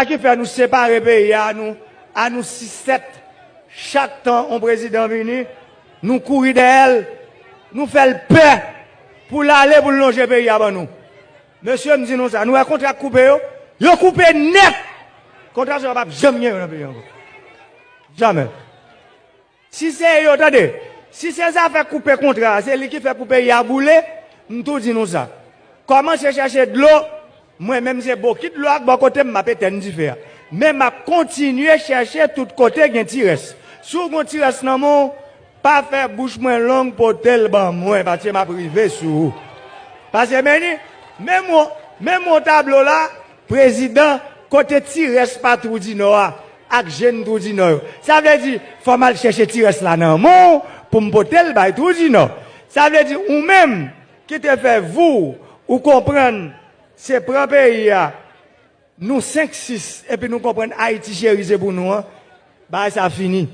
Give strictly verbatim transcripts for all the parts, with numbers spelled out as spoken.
Sa ki fè nou separe peyi a, nou, a nou sis sèt. Chak tan yon prezidan vini, nou kouri dèyè l, nou fè l pè pou l ale, pou l lonje peyi a ban nou. Mesye, m di nou sa, nou wè kontra k koupe yo? Yo koupe nèt! Kontra sa yo p ap janm gen yo nan peyi a ankò. Jamè. Si se yo, tande, si se zafè koupe kontra a, se li ki fè pou peyi a boule, m tou di nou sa. Kòmanse chèche dlo, mwen menm se bokit dlo ak bò kote m, m ap etèn dife a. Men m ap kontinye chèche tout kote gen ti rès. Si w gen ti rès nan men w, pa fè bouch mwen long, pote l ban mwen, paske m ap rive sou ou. Paske men ni, menm yon, menm yon tablo la, prezidan, kote ti rès pa Twou di Nò a, ak jèn Twou di Nò yo. Sa vle di, fò m al chèche ti rès la nan men w pou m pote l bay Twou di Nò. Sa vle di, ou menm ki te fè vou, ou konprann, se pran peyi a, nou senk sis, epi nou konprann Ayiti cheri se pou nou an, bagay sa fini.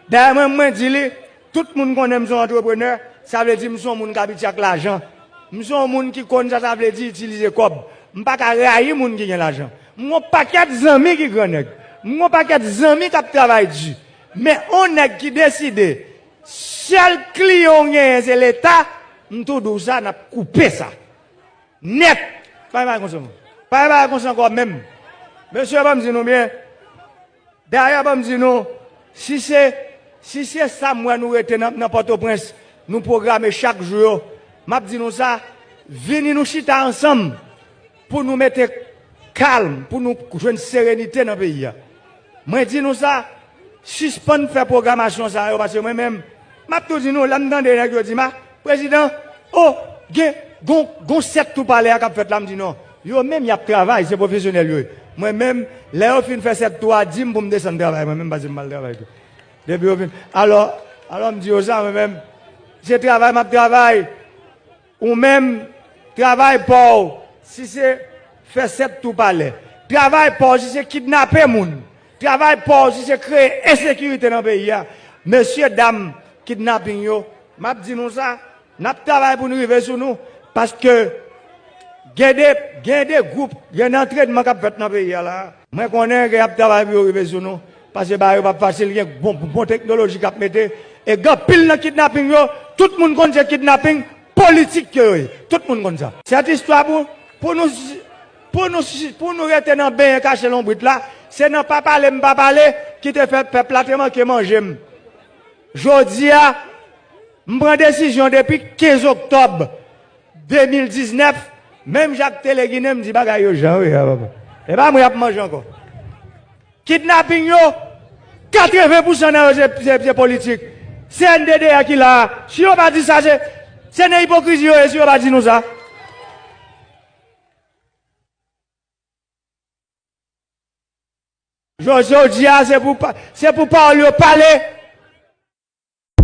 Dayè mwen, mwen di li, tout moun konnen m se yon antreprenè, sa vle di m se yon moun k abitye ak lajan. M se yon moun ki konn sa sa vle di itilize kòb. M pa ka rayi moun ki gen lajan. M gon pakèt zanmi ki gran nèg. M gon pakèt zanmi k ap travay di. Men on nèg ki deside, sèl kliyan w genyen se Leta, m tou di w sa, n ap koupe sa. Nèt! Pa gen bagay konsa, non. Pa gen bagay konsa ankò menm. Mesye, ban m di nou byen. Dayè, ban m di nou, si se, si se sa m wè nou rete nan, nan Pòtoprens, nou pwograme chak jou yo, m ap di nou sa, vini nou chita ansanm pou nou mete kalm, pou nou jwenn serenite nan peyi a. Mwen di nou sa, sispann fè pwogramasyon sa yo, paske mwen menm, m ap tou di nou, lè m tande nèg yo di m a, prezidan, o, gen, gon, gon sèt tou palè a k ap fèt la, m di non. Yo menm y ap travay, se pwofesyonèl yo ye. Mwen menm, lè yo fin fè sèt tou a, di m pou m desann travay, mwen menm, paske m pral travay tou. Depi yo fin, alò, alò m di yo sa, mwen menm, se travay m ap travay. Ou menm, travay pa w, si se fè sèt tou palè. Travay pa w, si se kidnape moun. Travay pa w, si se kreye ensekirite nan peyi a. Mesye dam kidnaping yo, m ap di nou sa, n ap travay pou n rive sou nou, paske gen de, gen de gwoup, gen de antrènman k ap fèt nan peyi a la. Mwen konnen ke y ap travay pou yo rive sou nou, paske bagay yo p ap fasil, gen bon, bon teknoloji k ap mete, e gen anpil nan kidnaping yo, tout moun konn se kidnaping politik ke yo ye, tout moun konn sa. Sèt istwa pou, pou nou, pou nou, pou nou rete nan benyen kache lonbrit la, se nan pa pale m pa pale ki te fè pèp la te manke manje m. Jodi a, m pran desizyon depi kenz oktòb de mil diznèf, menm jan ak Tele Ginen, m di bagay yo jan yo ye a, papa. E pa mwen y ap manje ankò. Kidnaping yo, katreven pousan nan yo se, se, se politik. Se N D D A ki la a. Si yo pa di sa, se, se nan ipokrizi yo ye, si yo pa di nou sa. Jodi, jodi a, se pou pa, se pou pawòl yo pale.